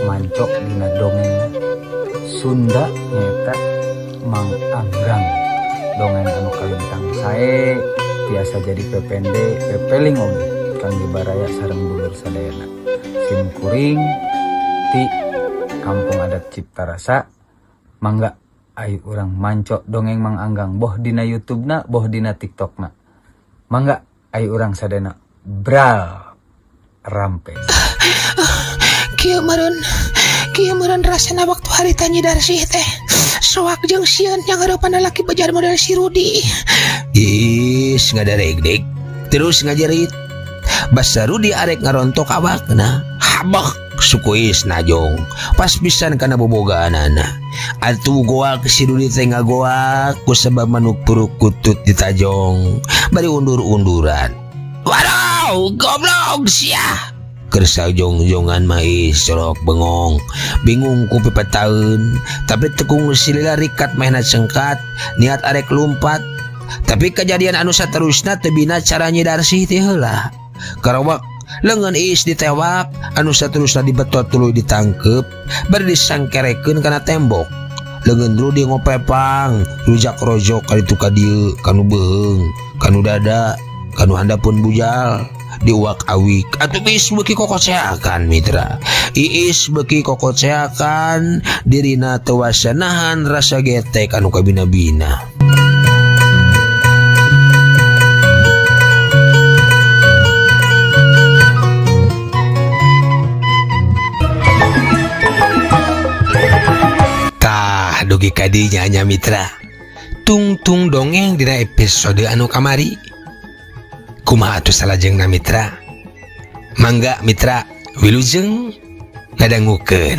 Mancok dina dongeng Sunda nyaeta Mang Anggang. Dongeng anu kalintang sae tiasa jadi pepende pepeling oge kangge baraya sareng dulur sadayana. Sim kuring ti Kampung Adat Cipta Rasa mangga ayo urang mancok dongeng Mang Anggang boh dina YouTube-na boh dina TikTok-na. Mangga ayo urang sadayana bral rampes. Kieu meureun, kieu meureun rasana waktu harita Nyi Darsih teh. Soak jeung sieun nyanghareupan lalaki bejar model si Rudi. Is ngadaregdeg terus ngajerit. Basa Rudi arek ngarontok awakna. Habak suku Iis najong pas pisan kana bobogaanana. Atuh goak si Rudi teh ngagoak kusabab manuk puruk kutut ditajong bari undur-unduran. Waduh, goblok sia. Kersa jongjongan mais corok bengong bingung ku pipataeun tapi tekung silila rikat mehna cengkat niat arek lumpat tapi kejadian anu saterusna teu bina cara Nyi Darsih teh heula karawak lengan Iis ditewak anu saterusna dibetot tuluy ditangkep bari disangkerekeun kana tembok lengan Rudi ngopepang rujak rojok kaditu ka dieu kanu beuheung kanu dada kanu handapun bujal diwak-awik atuh Iis beuki kokoceakan mitra. Iis beuki kokoceakan dirina teu wasa nahan rasa getek anu kabina-bina. Tah dugi ka dinya nya mitra. Tungtung dongeng dina episode anu kamari. Kumaha atuh salajengna mitra? Mangga mitra wilujeng ngadangukeun.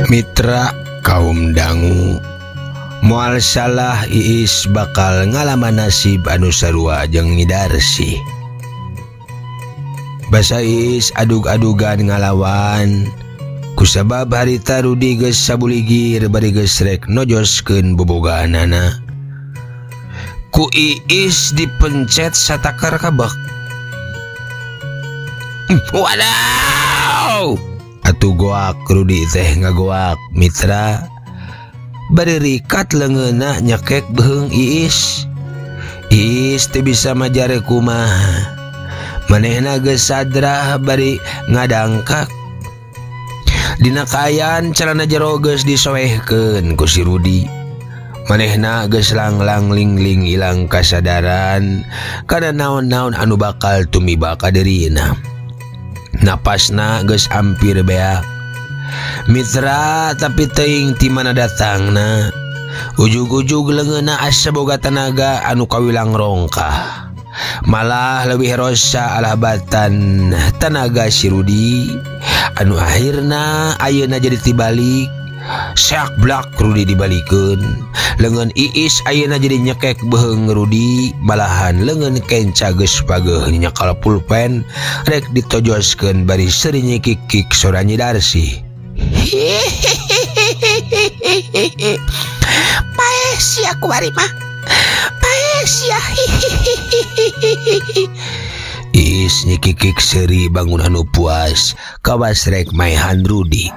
Mitra kaum dangu moal salah Iis bakal ngalaman nasib anu sarua jeung Nyi Darsih. Basa Iis adug-adugan ngalawan kusabab harita Rudi geus sabuligir bari geus rek nojoskeun bobogaanana. Ku Iis dipencet satakar kabek. Wadaw! Atuh goak Rudi teh ngagoak mitra. Bari rikat leungeunna nyekek beuheung Iis. Iis teu bisa majare kumaha. Manehna geus sadrah bari ngadangkak. Dina kaayaan calana jero geus disoehkeun ku si Rudi. Manehna geus langlang lingling ilang kasadaran kana naon-naon anu bakal tumiba ka dirina. Napasna geus hampir beak. Mitra tapi teuing ti mana datangna. Ujug-ujug leungeunna asa boga tanaga anu kawilang rongkah. Malah leuwih rosa alah batan tanaga si Rudi anu akhirna ayeuna jadi tibalik. Seak blak Rudi dibalikeun. Leungeun Iis ayeuna jadi nyekek beuheung Rudi, malahan leungeun kenca geus pageuh nyekal pulpen rek ditojoskeun bari seuri nyikik-kik sora Nyi Darsih. Paeh sia kuari mah. Paeh sia. Iis nyikikik seuri bangun anu puas kawas rek maehan Rudi.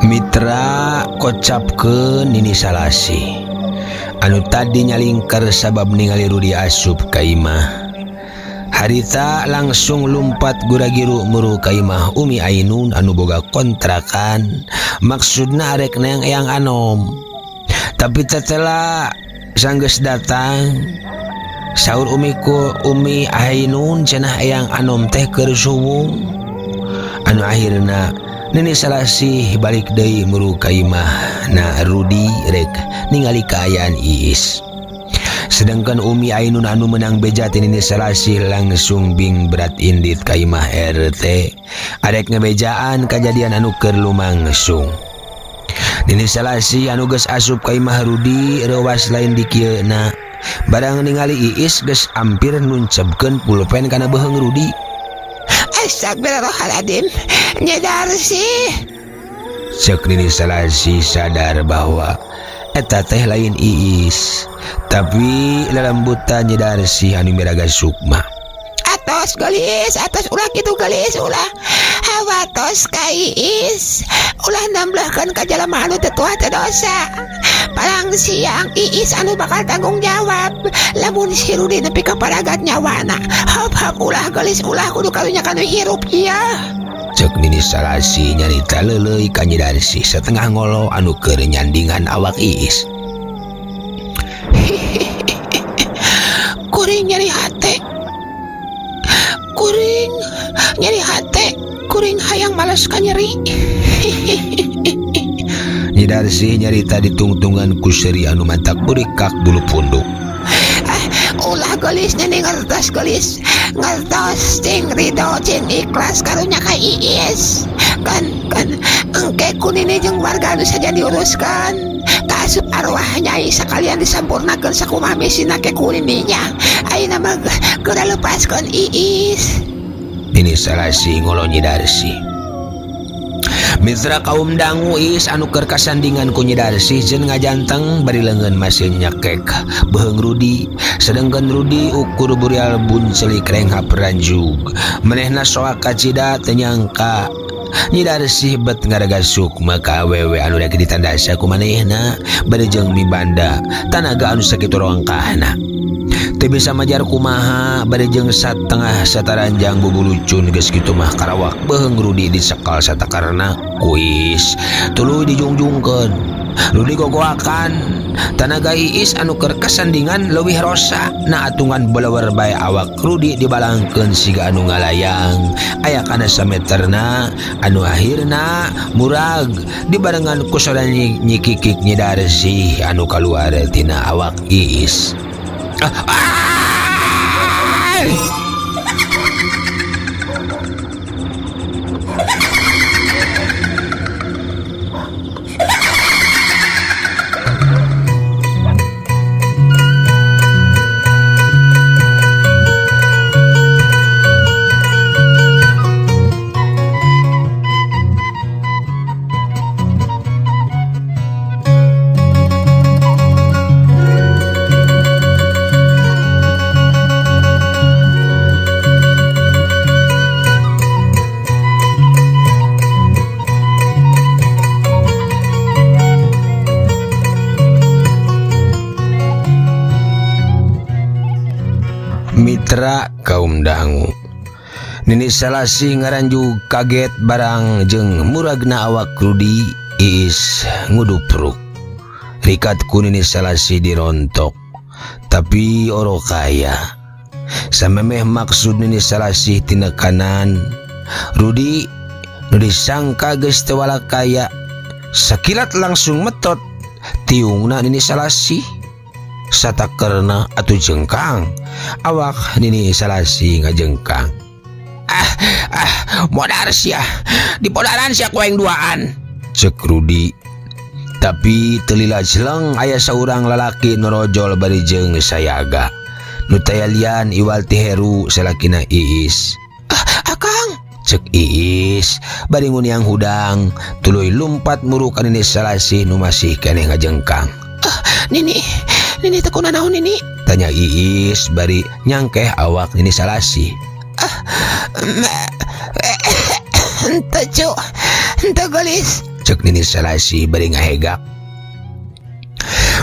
Mitra kocapkeun Nini Salasi anu tadi nyalingkar sabab ningali Rudi asup ka imah. Harita langsung lumpat gura-giru muru ka imah Umi Ainun anu boga kontrakan, maksudna arek neang eyang anom. Tapi tetela sanggeus datang saur umiku Umi Ainun cenah eyang anom teh keur suwung. Anu akhirna Nini Salasih balik deui muru ka imah na Rudi rek ningali kaayaan Iis. Sedangkan Umi Ainun anu menang beja ti Nini Salasih langsung bing berat indit ka imah RT arek ngebejaan kajadian anu keur lumangsung. Nini Salasih anu geus asup ka imah Rudi reuwas lain dikieuna. Barang ningali Iis geus ampir nuncebkeun pulpen kana beuheung Rudi. Astagfirullahaladzim, Nyi Darsih. Cek Nini Salasih sadar bahwa eta teh lain Iis, tapi lelembutan Nyi Darsih anu miraga sukma. Atos gelis, atos ulah kitu gelis ulah. Hawatos ka Iis, ulah namblahkeun ka jalma anu teu tuah teu dosa. Palang siang Iis anu bakal tanggung jawab lamun si Rudi nepi ka paragat nyawana. Hop hop ulah gelis ulah kudu karunya kanu hirup ieu. Cek Nini Salasih nyarita leuleuy ka Nyi Darsih setengah ngolo anu keur nyandingan awak Iis. Kuring nyeri hate. Kuring nyeri hate. Kuring hayang males ka nyeri. Nyi Darsih nyarita ditungtungan ku seuri anu mantak burikak bulu punduk. Ulah gelis nini ngertos gelis. Ngertos cing ridho cing ikhlas karunya ka Iis. Kan kan engke ku nini jeung warga anu saja diuruskan. Kaasup arwah nyai sakalian disampurnakeun sakumaha misina ke ku nininya. Ayeuna mah geura lepaskeun Iis. Nini Salasih ngolo Nyi Darsih. Mitra kaum dangu Iis anu keur kasandingan ku Nyi Darsih jeung ngajanteng bari leungeun masih nyekek beuheung Rudi. Sedengkeun Rudi ukur burial buncelik renghap ranjug. Manehna soak kacida teu nyangka Nyi Darsih bet ngaraga sukma ka awewe anu rek ditandasa ku manehna bari jeung mibanda tanaga anu sakitu rongkahna. Teu bisa majar kumaha bari jeung satengah sataranjang bubulucun geus kitu mah karawak beuheung Rudi disekal satakarna kuis tuluy dijungjungkeun. Rudi gogoakan tanaga Iis anu keur kasandingan leuwih rosa na atungan belewer bae awak Rudi dibalangkeun siga anu ngalayang aya kana sameterna anu akhirna murag dibarengan ku soda nyikikik Nyi Darsih anu kaluar tina awak Iis. Mitra kaum dangu Nini Salasih ngaranjug kaget barang jeung muragna awak Rudi Iis ngudupruk. Rikat ku Nini Salasih dirontok tapi oro kaya. Samemeh maksud Nini Salasih tina kanan Rudi nu disangka geus teu walakaya sakilat langsung metot tiungna Nini Salasih. Satakerna atuh jengkang awak Nini Salasih ngajengkang. Modar sia dipodaran sia ku aing duaan cek Rudi. Tapi telila jeleng aya saurang lalaki norojol bari jeung sayaga nu tayalian iwal ti Heru salakina Iis. Akang cek Iis bari nguniang hudang tuluy lumpat muruk ka Nini Salasih nu masih keneh ngajengkang. Nini Nini teh kunaon Nini? Tanya Iis bari nyangkeh awak Nini Salasih. Henteu cu, henteu gelis cek Nini Salasih bari ngahegak.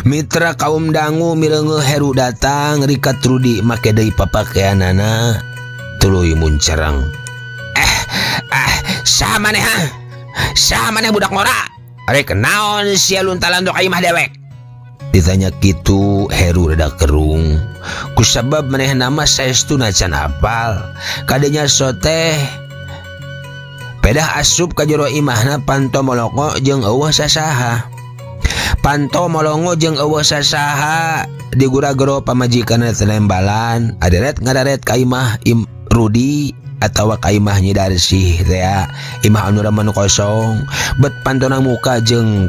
Mitra kaum dangu mireungeuh Heru datang rikat Rudi make deui papakeanana tuluy muncereng. Saha maneh ha? Saha maneh budak ngora? Arek naon sia luntalan ka imah dewek? Ditanya kitu Heru rada kerung kusabab manehna mah saestuna can apal. Kadenya soteh pedah asup ka jero imahna panto moloko jeung eueuh sasaha. Panto molongo jeung eueuh sasaha digura-gero pamajikanna tenembalan aderet ngadaret ka imah im Rudi atawa ka imah Nyi Darsih teh imah anu remen kosong bet pantona muka jeung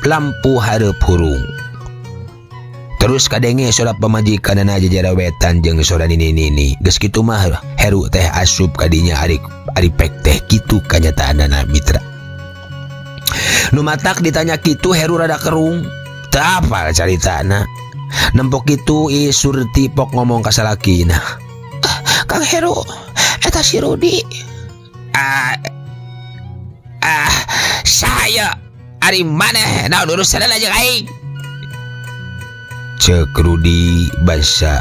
lampu hareup hurung. Terus kadenge sora pamajikanna jajarawetan jeung sora nini-nini. Geus kitu mah Heru teh asup kadinya ari ari pek teh kitu kanyataanana mitra. Nu matak ditanya kitu Heru rada kerung. Teu apal caritana. Nempok kitu i Surti pok ngomong ka salakina. Kang Heru, eta si Rudi. Saya ari maneh naon urusanna jeung aing? Ceuk Rudi basa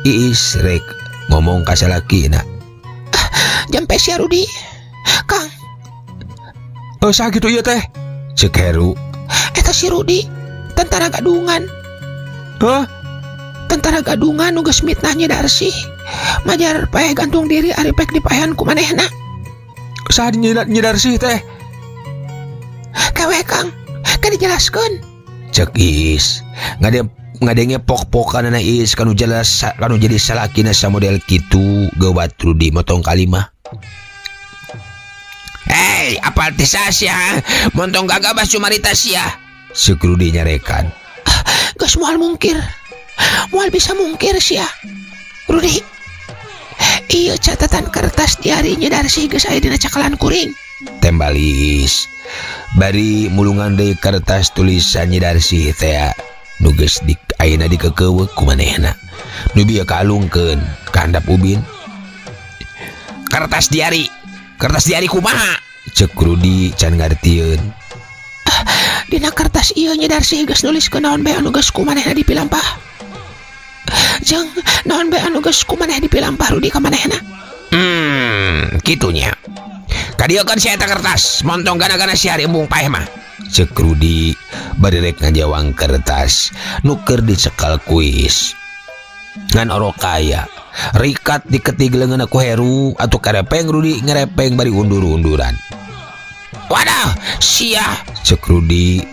Iis rek ngomong ka salakina. Jampe sia Rudi. Kang. Saha kitu ieu teh? Ceuk Heru. Eta si Rudi, tentara gadungan. Hah? Tentara gadungan nu geus mitnah Nyi Darsih. Majar paeh gantung diri ari pek dipaehan ku manehna. Saha Nyi Darsih teh? Kewe Kang, ke dijelaskeun. Ceuk Iis. Ngadenge pok-pokanana Iis kanu jelas kanu jadi salakina samodel kitu geuwat Rudi motong kalimah. Hei, apal teh sia? Montong gagabah cumarita sia. Ceuk Rudi nyarekan. Geus moal mungkir. Moal bisa mungkir sia. Rudi. Ieu catatan kertas diari Nyi Darsih geus aya dina cakalan kuring. Tembal Iis. Bari mulungan deui kertas tulisan Nyi Darsih teh nu geus di ayeuna dikeukeuweuk ku manehna. Nu bieu kaalungkeun ka handap ubin. Kertas diari. Kertas diari kumaha? Ceuk Rudi can ngartieun. Dina kertas ieu Nyi Darsih geus nuliskeun naon bae anu geus ku manehna dipilampah. Jeung naon bae anu geus ku maneh dipilampah Rudi ka manehna. Kitunya. Kadieukeun sia eta kertas, montong gana-gana sia ari embung paeh mah. Ceuk Rudi bari rek ngajawang kertas nu keur dicekal ku Iis. Ngan orok kaya rikat diketig leungeunna ku Heru atuh karepeng Rudi ngerepeng bari undur-unduran. Wadah, sia, ceuk Rudi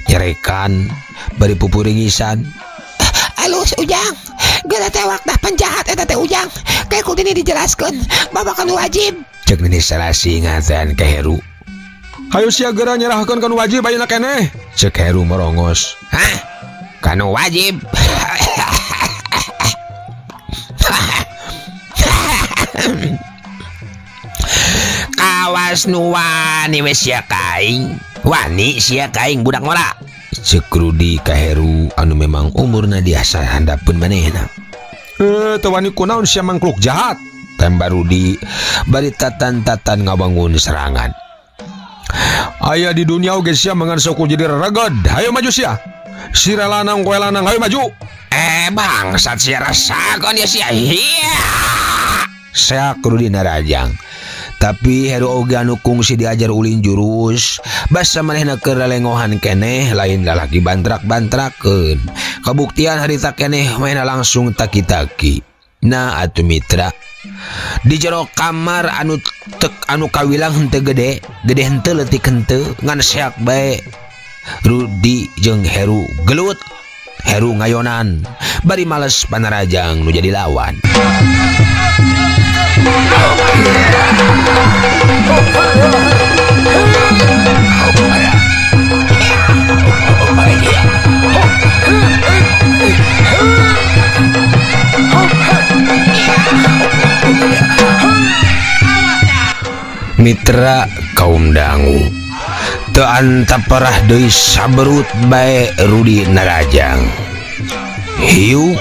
nyerekan bari pupuringisan. Alus Ujang, geura tewak dah penjahat eta teh Ujang. Kayak kudu ini dijelaskeun, babakan wajib. Ceuk Nini Salasi ngatan ka Heru. Hayu sia geura nyerahkeun ka nu wajib ayeuna keneh. Ceuk Heru merongos. Hah? Ka nu wajib? Kawas nu wani we sia ka aing. Wani sia ka aing budak ngora. Ceuk Rudi ka Heru anu memang umurna diasa handapeun manehna. Teu wani kunaon sia mangkluk jahat. Tembak Rudi bari tatan-tatan ngabangun serangan. Aya di dunia oge sia mangan sok jadi rereged. Hayo maju sia. Sira lanang kowe lanang hayo maju. Bangsat sia rasakeun ya sia. Hiya. Seak Rudi narajang. Tapi Heru oge anu kungsi diajar ulin jurus, basa manehna keur lalengohan keneh lain lalaki bantrak-bantrakeun. Kabuktian harita keneh manehna langsung taki-taki. Nah atuh mitra, di jero kamar anu tek anu kawilang henteu gede, gede henteu leutik henteu, ngan seak bae. Rudi jeung Heru gelut, Heru ngayonan, bari males panarajang nu jadi lawan. Mitra kaum dangu teu antap parah deui saberut bae Rudi narajang. Hiu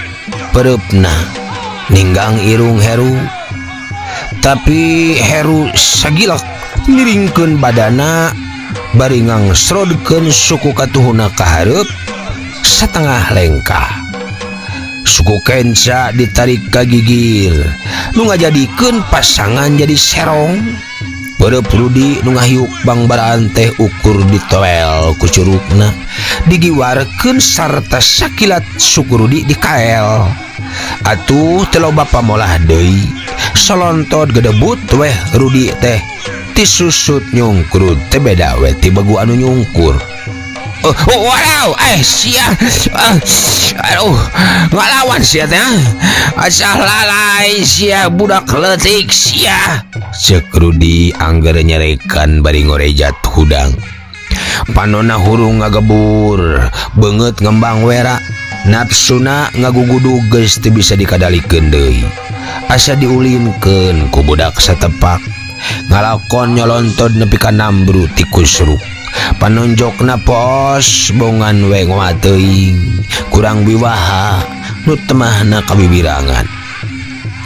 pereupna ninggang irung Heru, tapi Heru sagilak miringkeun badana bari ngangsrodkeun suku katuhuna ka hareup satengah lengkah. Suku kenca ditarik ka gigir nu ngajadikeun pasangan jadi serong. Perep Rudi nu ngahiuk bangbaraan teh ukur ditoel ku curugna digiwarkeun sarta sakilat suku Rudi dikael. Atuh teu loba pamolah deui solontot gedebut weh Rudi teh tisusut nyungkrut teh beda we ti begu anu nyungkur. Wow, sia. Aduh, ngalawan sia teh. Asa lalai sia budak leutik sia. Ceuk Rudi angger nyerekan bari ngorejat hudang. Panona hurung ngagebur, beungeut ngembang wera, nafsuna ngagugudu geus teu bisa dikadalikeun deui. Asa diulinkeun ku budak satepak. Ngalakon nyolontod nepi ka nambru tikus ruk. Panonjokna pos bongan we ngomat teuing, kurang wiwaha nu temahna kabibirangan.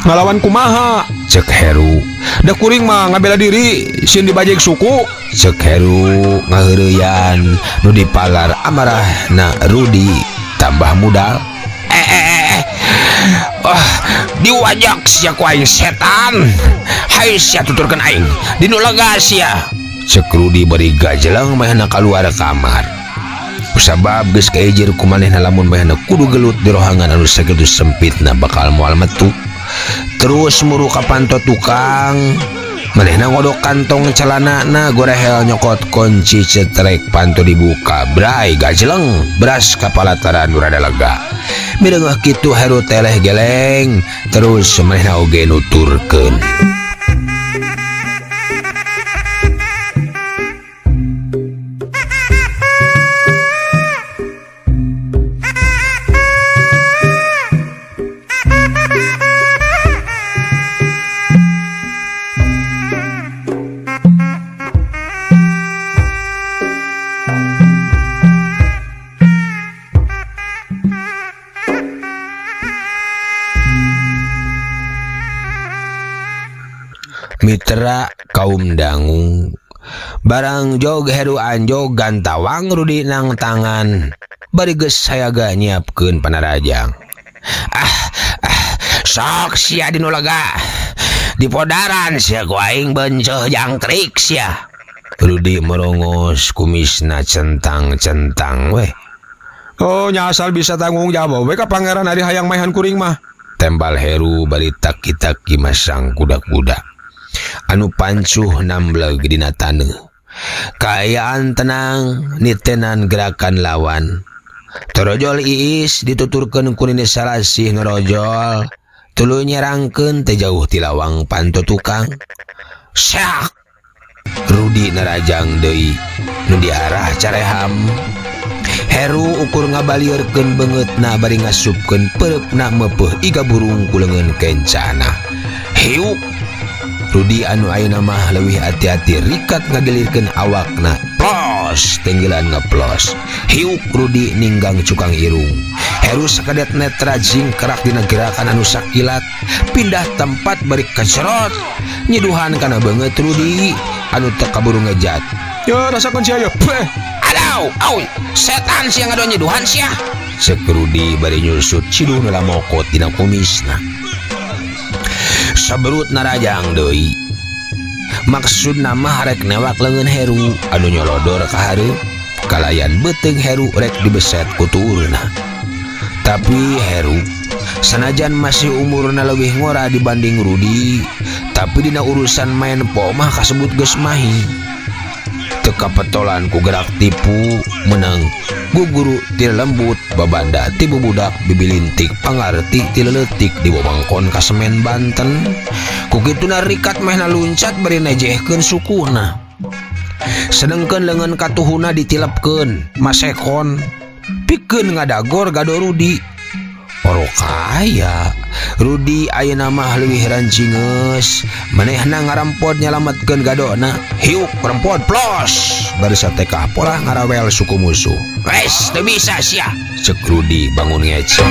Ngalawan kumaha? Cek Heru. Da kuring mah ngabela diri sieun dibajek suku. Cek Heru ngaheureuyan nu dipalar amarahna Rudi tambah mudal. Diwajak sia ku aing setan. Hayu sia tuturkeun aing dinu lega sia. Cek Rudi bari gajelang manehna kaluar kamar. Kusabab geus kaejir ku manehna lamun manehna kudu gelut di rohangan anu sakitu sempitna bakal moal metu. Terus muru ka panto tukang, manehna ngodok kantong celanana gorehel nyokot kunci cetrek panto dibuka, bray gajeleng beras ka palataran nu rada lega. Mireungeuh kitu Heru teleh geleng, terus manehna oge nuturkeun. Mitra kaum dangu barang jog Heru anjog gantawang Rudi nang tangan bari geus sayaga nyiapkeun panarajang. Sok sia dinu lega dipodaran sia ku aing benceuh jangkrik sia. Rudi merongos kumisna centang-centang weh. Oh nya asal bisa tanggung jawab we ka pangeran ari hayang maehan kuring mah. Tembal Heru bari taki-taki masang kuda-kuda anu pancuh nambleg dina taneuh. Kaayaan tenang nitenan gerakan lawan. Torojol Iis dituturkeun ku Nini Salasih norojol tuluy nyerangkeun teu jauh ti lawang panto tukang. Syak! Rudi narajang deui nu diarah careham. Heru ukur ngabalieurkeun beungeutna bari ngasupkeun peureupna meupeuh iga burung ku leungeun kencana. Hiuk! Rudi anu ayeuna mah leuwih hati-hati rikat ngagilirkeun awakna. Plos, tenggelan ngeplos. Hiuk Rudi ninggang cukang irung. Heru sakedet netra jingkrak dina gerakan anu sakilat, pindah tempat bari kecerot. Nyiduhan kana beungeut Rudi anu teu kaburu ngejat. Ya rasakeun sia ye. Peh. Aduh, au, setan sia ngadon nyiduhan sia. Ceuk Rudi bari nyusut ciduh nu lamokot dina kumisna. Saberut narajang deui. Maksudna mah rek newak leungeun Heru anu nyolodor ka hareup kalayan beuteung Heru rek dibeset ku tuurna. Tapi Heru sanajan masih umurna leuwih ngora dibanding Rudi, tapi dina urusan main po mah kasebut geus mahi. Teu kapetolan ku gerak tipu menang guguru ti lembut babanda ti bubudak bibilintik pangarti ti leutik di wewengkon kasemen Banten. Ku kituna rikat mehna luncat bari nejehkeun sukuna. Sedengkeun leungeun katuhuna ditilepkeun masekon pikeun ngadagor gado Rudi. Oro kaya Rudi ayeuna mah leuwih rancingeus, manehna ngarampod nyalametkeun gadona. Hiuk rempod plos bari satekah polah ngarawel suku musuh. Wes teu bisa sia, ceuk Rudi bangun ngecek.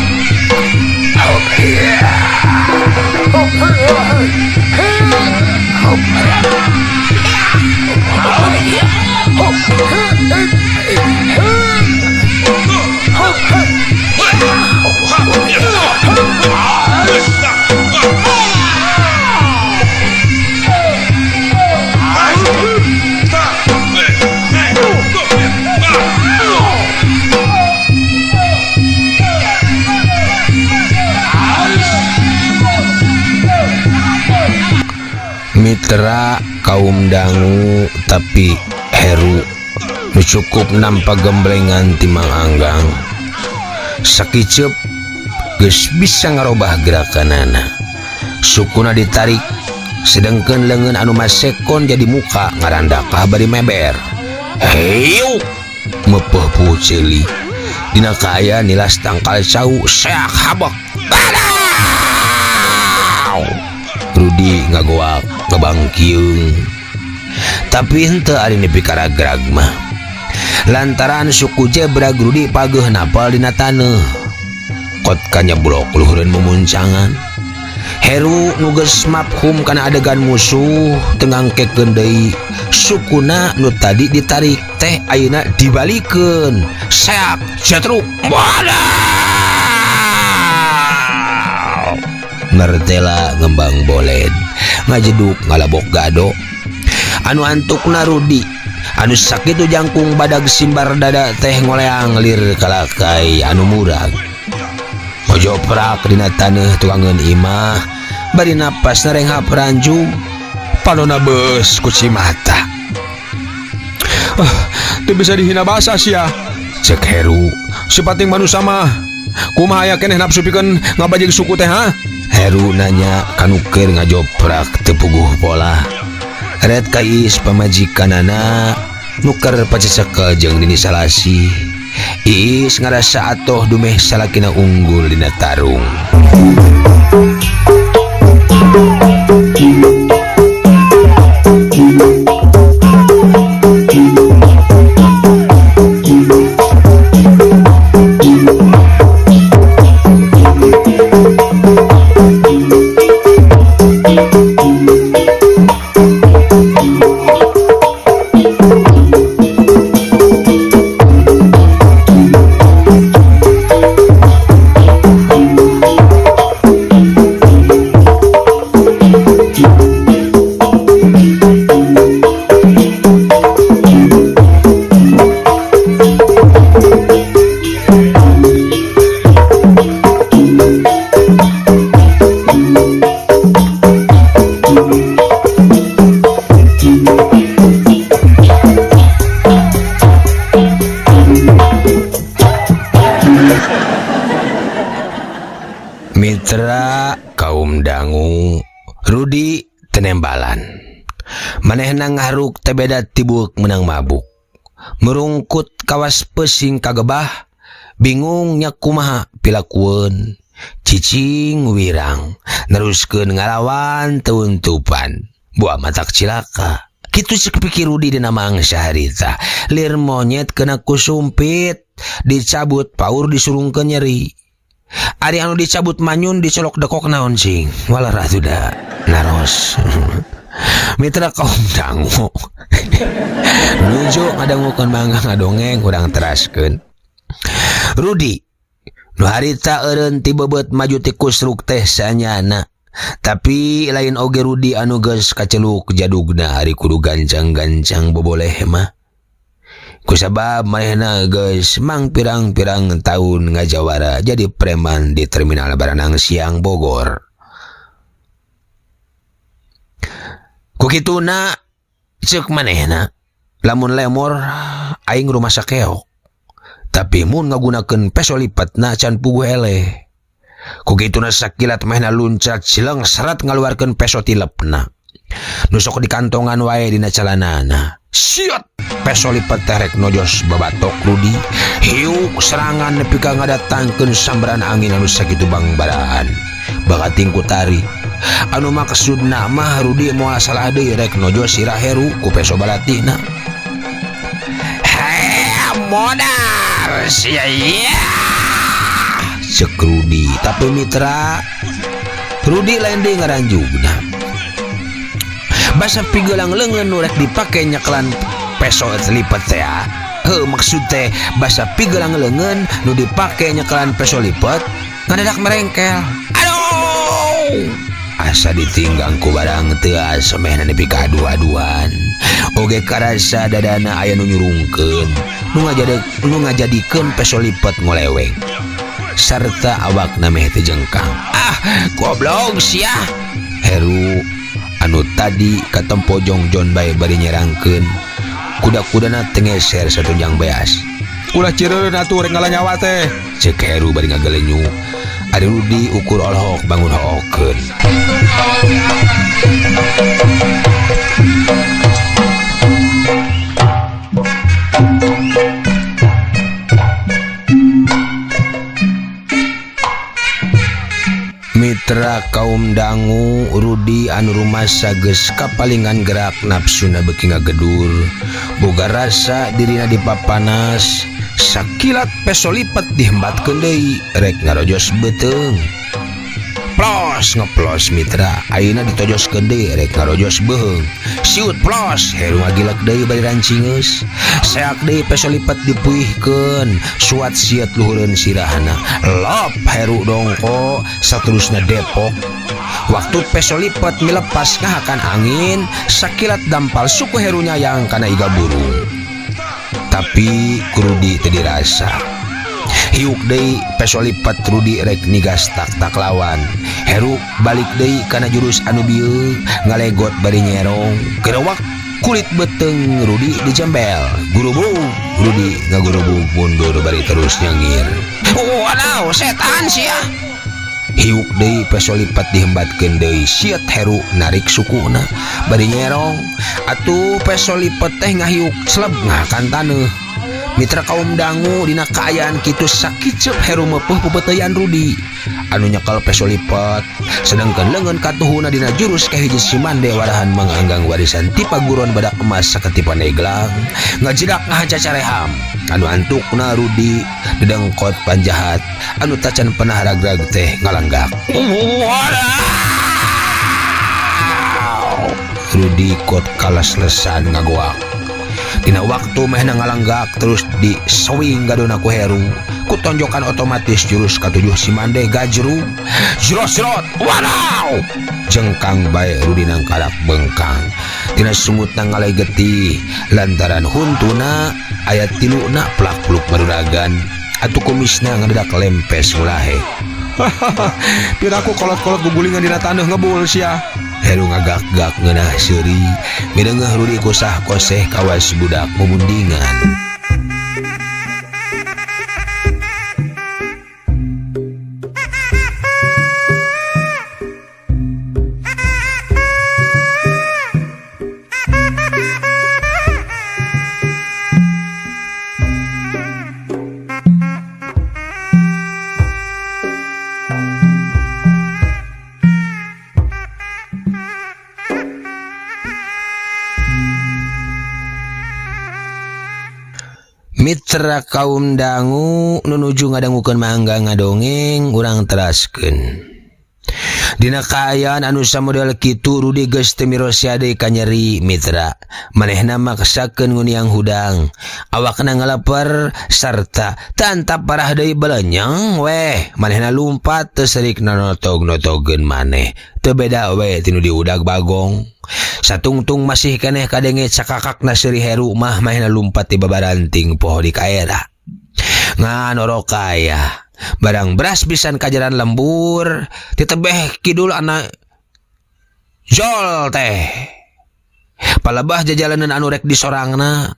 Mitra kaum dangu tapi Heru Nu cukup nampa gemblengan ti Mang Anggang. Sakiceup geus bisa ngarobah gerakanana. Sukuna ditarik sedengkeun leungeun anu masekon jadi muka ngarandakah bari meber. Heyuk mepeuh puceuli. Dina kaayaan nilas tangkal cau seak habek. Badaw! Rudi ngagoak ngebangkiung. Tapi henteu ari nepi ka ragrag mah. Lantaran suku jebrag Rudi pageuh napal dina taneuh. Kot kanyeblok luhureun mumuncangan. Heru nu geus mafhum kana adegan musuh teu ngangkekeun deui. Sukuna nu tadi ditarik teh ayeuna dibalikeun. Seak cetruk. Wadaw! Mertela ngembang boled ngajeduk ngalabok gado. Anu antukna Rudi anu sakitu jangkung badag simbar dada teh ngoleang lir kalakai anu murag. Ngojoprak dina taneuh tuangeun imah bari napas narenghap ranjung Panona beus ku cimata. Teu bisa dihina basa sia. Cek Heru. Sipating manusa mah. Kumaha aya keneh nafsu pikeun ngabajeg suku teh ha? Heru nanya kanu keur ngajoprak teu puguh pola. Red kais pamajikanana nuker pacecekel jeung Nini Salasi. Iis ngarasa atoh dumeh salakina unggul dina tarung. Mitra kaum dangu Rudi tenembalan. Manehna ngahruk teh beda tibuk menang mabuk. Merungkut kawas pesing kagebah, bingung nya kumaha pilakueun. Cicing wirang neruskeun ngalawan teuntupan. Buah matak cilaka. Kitu cek pikir Rudi dina mangsa harita. Lir monyet kena kusumpit, dicabut paur disurungkeun nyeri. Ari anu dicabut manyun dicolok dekok naon sing walah ratu da naros. Mitra kaum dangu nuju ngadangukeun mangga ngadongeng urang teraskeun. Rudi nu harita eureun ti bebeut maju ti kusruk teh sanyana. Tapi lain oge Rudi anu geus kaceluk jadugna ari kudu gancang-gancang boboleh mah. Kusabab manehna geus mang pirang-pirang tahun ngajawara jadi preman di terminal Baranang Siang Bogor. Kukituna ceuk manehna lamun lemor aing rumasa keok. Tapi mun ngagunakeun peso lipatna can puguh eleh. Kukituna sakilat manehna luncat sileng serat ngaluarkeun peso tilepna. Nu sok dikantongan wae dina calanana. Siot peso lipat terek nojos babatok Rudi. Hiuk serangan nepi ka ngadatangkeun sambaran angin anu sakitu bangbaraan. Bakating ku tari. Anu maksudna mah Rudi moal salah deui rek nojos sirah Heru ku peso balatihna. Hei modar sia ya. Cek Rudi, tapi mitra Rudi lain deui ngaranjugna. Basa pigelang leungeun nu rek dipake nyekelan peso lipat teh. Heuh maksud teh basa pigelang leungeun nu dipake nyekelan peso lipat ngadadak merengkel. Aduh! Asa ditinggang ku barang teu asa mehna nepi ka adu-aduan. Oge karasa dadana aya nu nyurungkeun, nu ngajadikeun peso lipat ngoleweng. Sarta awakna meh teu jengkang. Ah, goblok sia. Heru anu tadi katempo jongjon bae bari nyerangkeun. Kuda-kudana teu ngeser satunjang beas. Ulah cireureun atuh rek ngala nyawa teh. Cek Heru bari ngagelenyu. Ari Rudi ukur olohok bangun hookeun. Mitra kaum dangu Rudi anu rumasa geus kapalingan gerak nafsuna beuki ngagedur. Boga rasa dirina dipapanas, sakilat peso lipet dihembatkeun deui rek ngarojos beuteung. Plos ngeplos mitra, ayeuna ditojoskeun deui rek ngarojos beuheung. Siut plos, Heru ngagilek deui bari rancingeus. Seak deui peso lipet dipuihkeun, suat siet luhureun sirahna. Lop Heru dongko, saterusna depok. Waktu peso lipet milepas ngahakan angin, sakilat dampal suku Heru nyayang kana iga burung. Tapi ku Rudi teu dirasa. Hiuk deui peso lipet Rudi rek nigas tak-tak lawan. Heru balik deui kana jurus anu bieu, ngalegot bari nyerong. Gerewak kulit beuteung Rudi dijembel. Gurubug Rudi ngagurubug mundur bari terus nyengir. Waduh, setan sia. Hiuk deui peso lipet dihembatkeun deui, siet Heru narik sukuna bari nyerong. Atuh peso lipet teh ngahiuk sleb ngahakan taneuh. Mitra kaum dangu dina kaayaan kitu sakiceup Heru meupuh pepeuteyan Rudi anu nyekel peso lipet, sedangkan leungeun katuhuna dina jurus kahiji Simande warahan manganggang warisan ti paguron badak emas saketipan neglang ngajedak ngahaca careham anu antukna Rudi dedengkot panjahat anu tacan pernah ragrag teh ngalanggak. Rudi kot kalas lesan ngagoak. Dina waktu mehna ngalanggak terus di swing gadona ku Heru. Kutonjokan otomatis jurus katujuh Simande gajru. Jerot-jerot, wadaw! Jengkang bae Rudi nangkarak bengkang. Dina sungutna ngalai getih lantaran huntuna aya tiluna plak-pluk maruragan. Atuh kumisna ngadedak lempes ngulahe. Piraku kolot-kolot gugulingan dina taneuh ngebul sia. Heru ngagak-gak ngeunah seuri, mideungeuh Rudi kusah koseh kawas budak mumundingan. Mitra kaum dangu nunuju ngadangukeun mangga ngadongeng urang teraskeun. Dina kaayaan anu samodel kitu Rudi geus teu mirosia deui ka nyeri mitra. Manehna maksakeun nguniang hudang. Awakna ngalaper sarta tantap parah deui belenyeng weh. Manehna lumpat teu serik nanotog-notogeun maneh. Teu beda we tinu diudag bagong. Satungtung masih keneh kadenge cakakakna seuri Heru mah manehna lumpat ti babaranting poho di kaera. Ngan orokaya barang beras pisan kajaran lembur titebeh kidul anak jol teh. Palebah jajalanan anu rek disorangna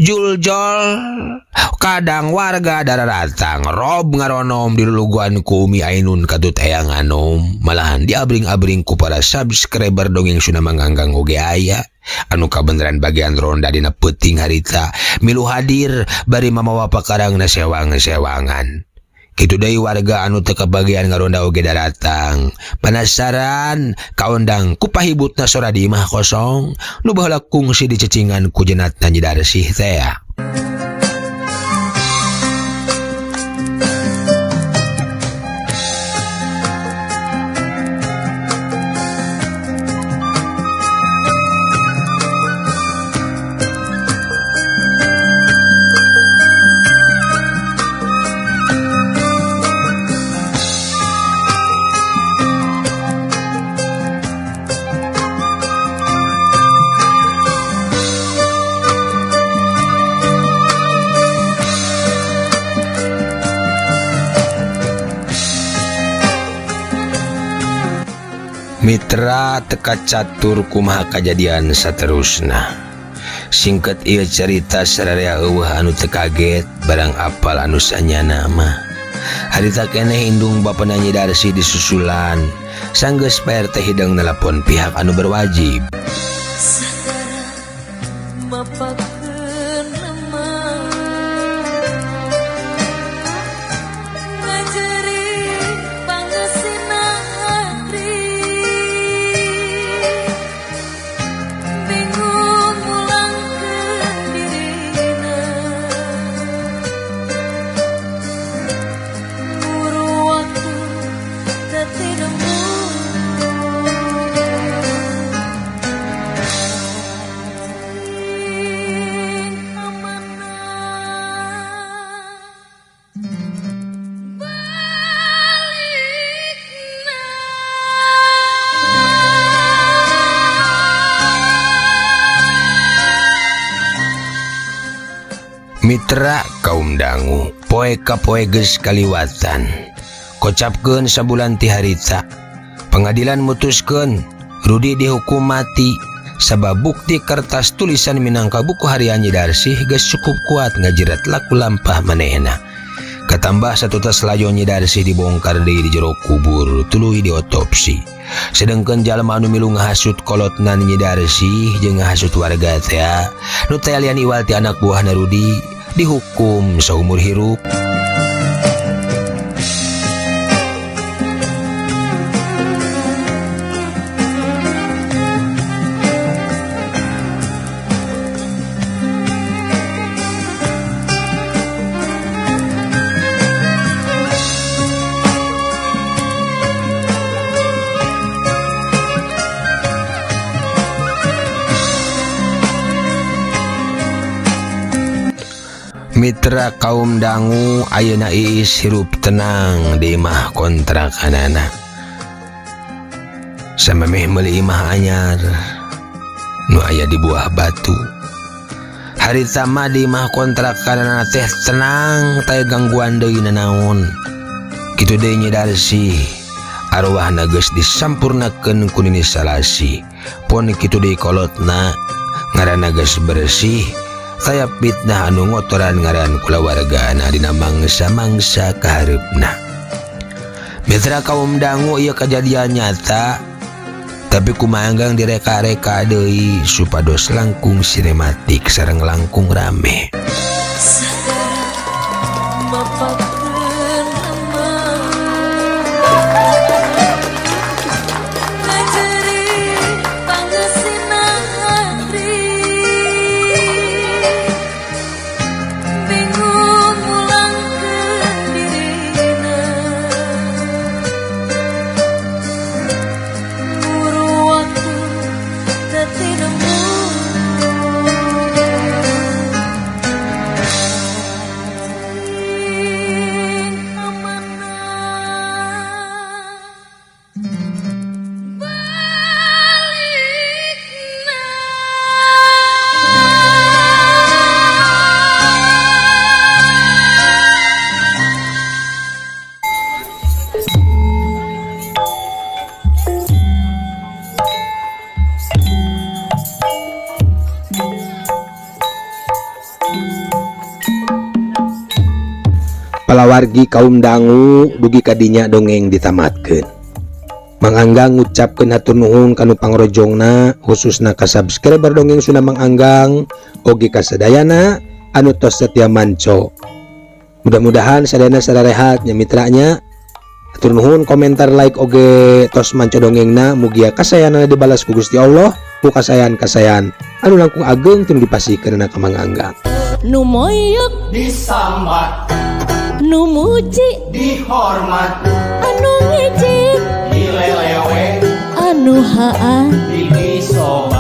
juljol kadang warga dararatang rob ngaronom diluluguan ku Umi Ainun katut eyang anom malahan diabring-abring ku para subscriber dongeng Sunda Manganggang oge aya anu kabeneran bagian ronda dina peuting harita milu hadir bari mamawa pakarangna sewang-sewangan. Kitu deui warga anu teu kabagian ngaronda oge daratang penasaran kaondang ku pahibutna sora di imah kosong nu baheula kungsi dicecingan ku jenatna Nyi Darsih teh. Mitra teka catur kumaha kajadian saterusna. Singkat ieu cerita sararea eueuh anu teu kaget barang apal anu sanyana mah. Harita keneh indung bapana Nyi Darsih disusulan. Sanggeus Pak RT hidang nelpon pihak anu berwajib. Mitra kaum dangu poe ka poe geus kaliwatan. Kocapkeun sabulan ti harita. Pengadilan mutuskeun Rudi dihukum mati sabab bukti kertas tulisan minangka buku harian Nyi Darsih geus cukup kuat ngajirat laku lampah manehna. Katambah satutas layon Nyi Darsih dibongkar deui di jero kubur tuluy diotopsi. Sedengkeun jalma anu milu ngahasut kolotna Nyi Darsih jeung ngahasut warga teh nu teh lian iwal ti anak buahna Rudi dihukum saumur hirup. Mitra kaum dangu ayeuna Iis hirup tenang di imah kontrakanana. Samemeh meuli imah anyar nu aya di Buah Batu. Harita mah di imah kontrakanana teh tenang teh gangguan deui nanaon. Kitu deui Nyi Darsih arwahna geus disampurnakeun ku Nini Salasi. Pon kitu deui kolotna ngaranna geus bersih. Saya fitnah anu ngotoran ngaran kulawargana dina mangsa-mangsa kahareupna. Mitra kaum dangu ieu kejadian nyata tapi kumanggang direka-reka deui supados langkung sinematik sareng langkung rame. Palawargi kaum dangu dugi kadinya dongeng ditamatkeun. Mang Anggang ngucapkeun hatur nuhun kanu pangrojongna khususna ka subscriber dongeng Sunda Mang Anggang oge ka sadayana anu tos setia manco. Mudah-mudahan sadayana sararehat nya mitranya. Hatur nuhun komentar like oge tos manco dongengna mugia kasayanana dibalas ku Gusti Allah ku kasayan-kasayan anu langkung ageng teu dipasihkeun ka Mang Anggang. Nu moyok disambat, nu muji dihormat, anu ngejek dilelewe, anu haa didisobat.